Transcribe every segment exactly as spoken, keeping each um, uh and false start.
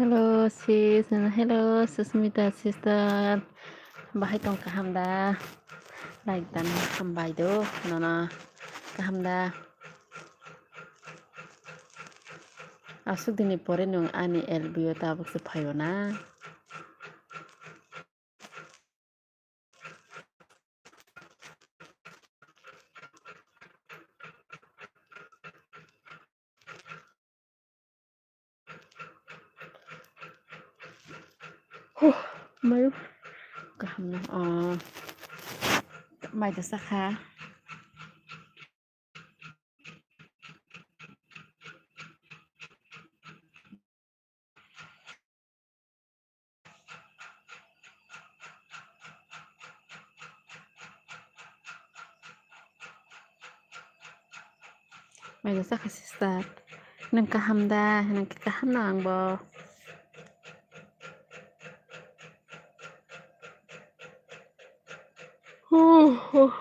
Hello sis, hello Susmita sister. Bahai tong kaham da? Like dan hambai do, nono kaham da? Aswk dini pore nwng ani L B o tabuk se phaio na? Huh, mayu. Kaham no. Oh. Mai da sakha. Mai da sakha sister. Nwng kaham da? Nwng khe kaham no ang bo. Huh, huh.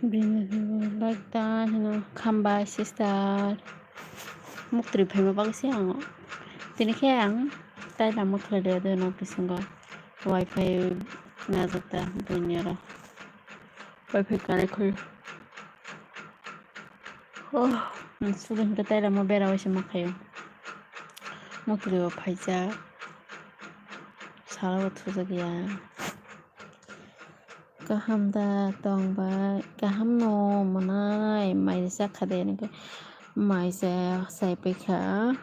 Bini like ta hino khambai sister. Muktri phaima bagwi se ang tini khe ang taila muthla de de no bisingo wifi najak ta bini aro wifi connect khayo. Oh, student hwnkhe taila mo bera waisa ma khayo. Muktri o phaijak salo thujak ya. Kaham da tong bai? Kaham no mwnai, mai chakha de, hwnkhe mai cha chai paikha.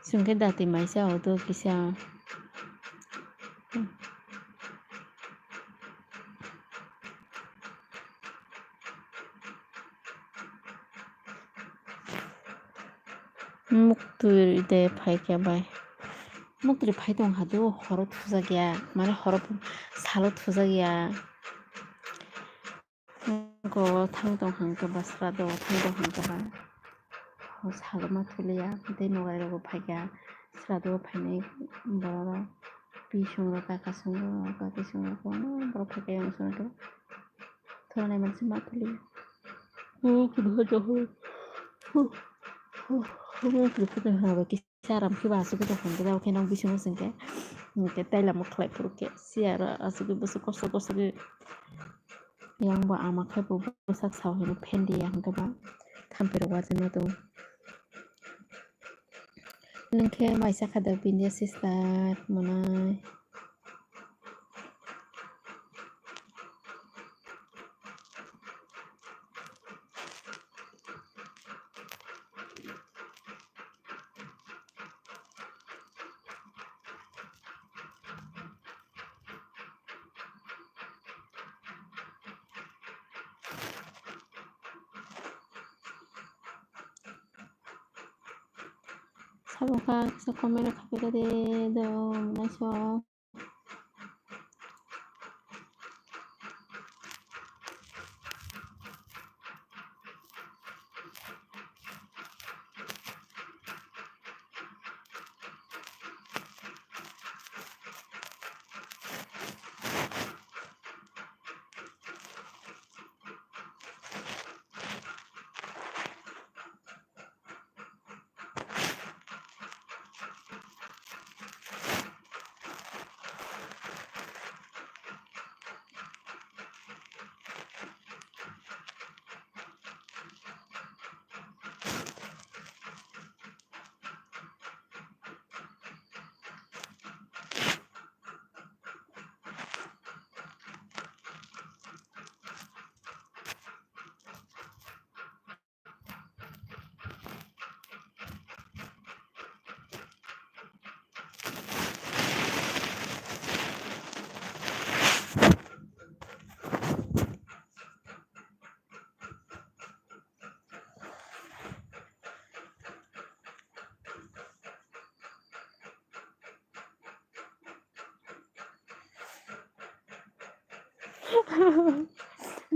Chwng khe dati mai cha o do kisa. Muktwi de phaikha bai. Muktwi phai tong hadu horo thujakya, mane horo salo thujakya. Go thang tong hangkhe ba srado thang tong hangkhe ba. Ho salo ma thuliya, tei nogai rogo phaikha, srado phainai borok rok, pisong rok, kakasong rok, kakisong rok, borok phaikha yang song rok. Thonai mansi ma thuliya. Ho, kudho joho. Ho, ho, ho, kudho joho. Charam khe ba aswk khe tongkha, hwnkhe tabuk khe nok bisingo chwng khe, hwnkhe taila mwkhlai phuru khe siya aro aswk khe bwswk kosto kosto khe. Yang bo ama khe bo bwsak sao hino phendiya hwnkhe ba thampirok wachai ma tongo. Nwng khe mai sakha da bini sister monai. Sabo kha kisa comment rok khapai rw di do, naisok.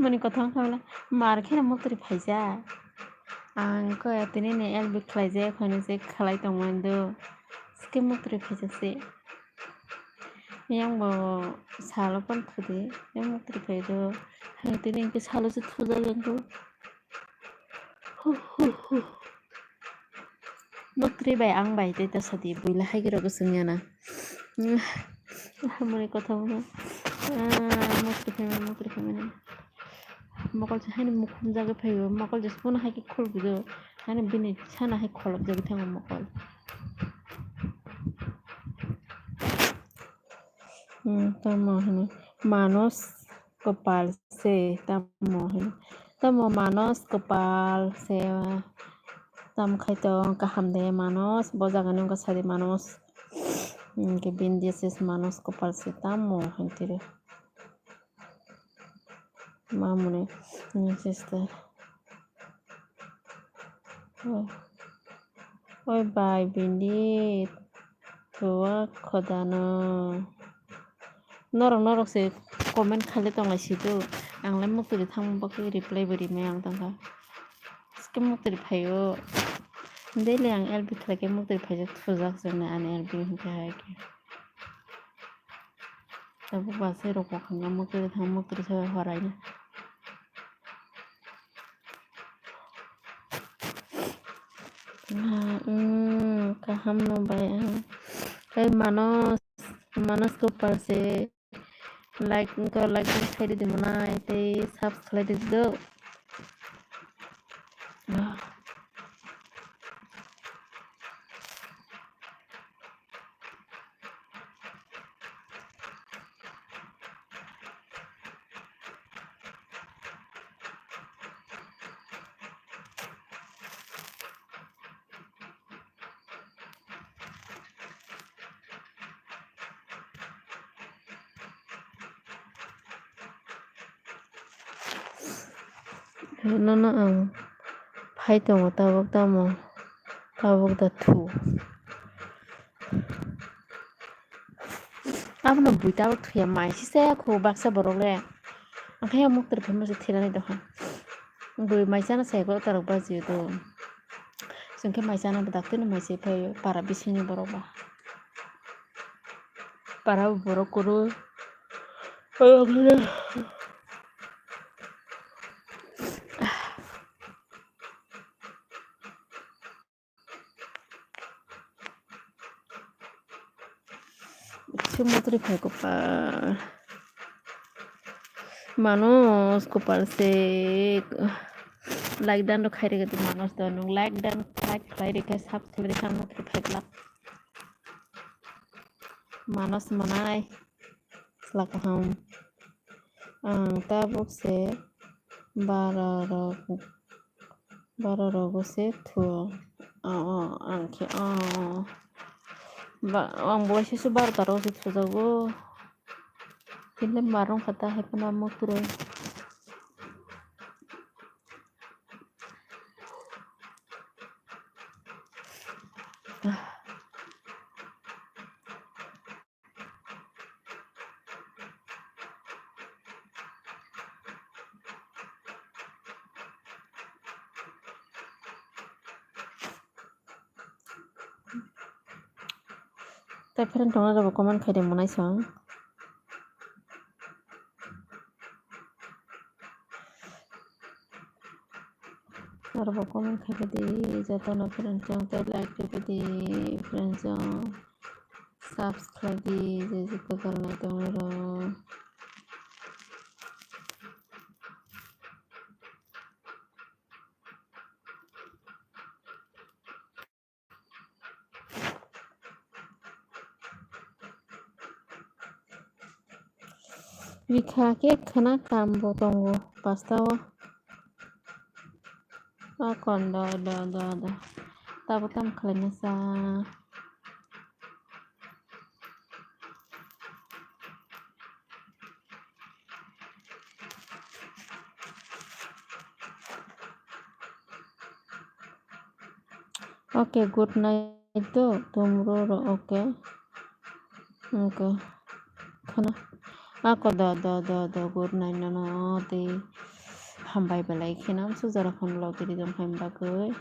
Mani kothom khamla mar kheno muktri phaijak. Ang khe tini ni L B khlaijak, hwnwi se khlai tongmani do. Sike muktri phaijak se. Yang bo salo pon khudi, yang muktri phai do. Hai tini hwnkhe salo se thujak yang do. Hu, hu, hu. Muktri bai ang bai tei ta sadi buila hai khe rok swngya na. Hamoni kotha bono. Ah, muktri phaimani, muktri phaimani. Mokol se haino mukhum jagwi phaio, mokol jesa bono hai khe khulbido. Haino bini sana hai kholop jagwi thango mokol. Hmm, tamo hino. Manos. Kopal se tamo hino. Tamo Manos kopal se, tam khai tong kaham de Manos, bo jaga ni wngkha sadi Manos. Hwnkhe bini D S S Manos kopal se tamo hwnkhe re. Mamuni, hmm, sister. Oh. Oi bai, bini thuwa khodano. Norok, norok se comment khaile tonglai sido. Ang le muktri thangma bagwi reply bo rimai ang tongkha. Sike muktri phaio. Daily ang L B khlaikhe muktri phaijak thujak jani ani L B hinkhe hai khe. Tabuk ba se rok bo khangma muktri thang muktri se horaino. Ah, mm, kaham no bai ang. Tei Manos, Manos Gopal se like, wngkha like khaidi di monai tei subscribe khlaidi do. Ah. Nono ang phai tongo tabuk tamo. Tabuk da thu. Abono bui tabuk thuya mai sisa kho baksa borok le. Angkhe muktir phai masa thilani doha. Bui mai chana sai ko tarok bajiyo do. Chwngkhe mai chana bwdak tino mai se phaio para bisingni borok ba. Para borok kwrwi. Sumutri phai kopal. Manus kopal se like dan rok khai rega tu manus do nung like dan like khai rega subscribe rega mutri phai kla. Manus manai sla kaham. Ang tabuk se bara rok, bara rogo se thu. O, o, ang khe, o. Ba, ang bo se su barota rok se thujago. Tini marung kha ta hai phano muktrwi. Tei friend tongna rok bo comment khai de monai song. Aro bo comment khai de joto no friend song tei like khai de friend song. Subscribe di je je kwtal nai tongwi rw. Rikha khe khwna kam bo tongo pasta o. O kon do do do do. Tabuk tamo khlaina sa. Okay, good night to tomorrow, okay. Okay. Khana. Ako do do do do good night nono tei hambai belai kheno amsuk jora phone log twi rijak phaima bagwi.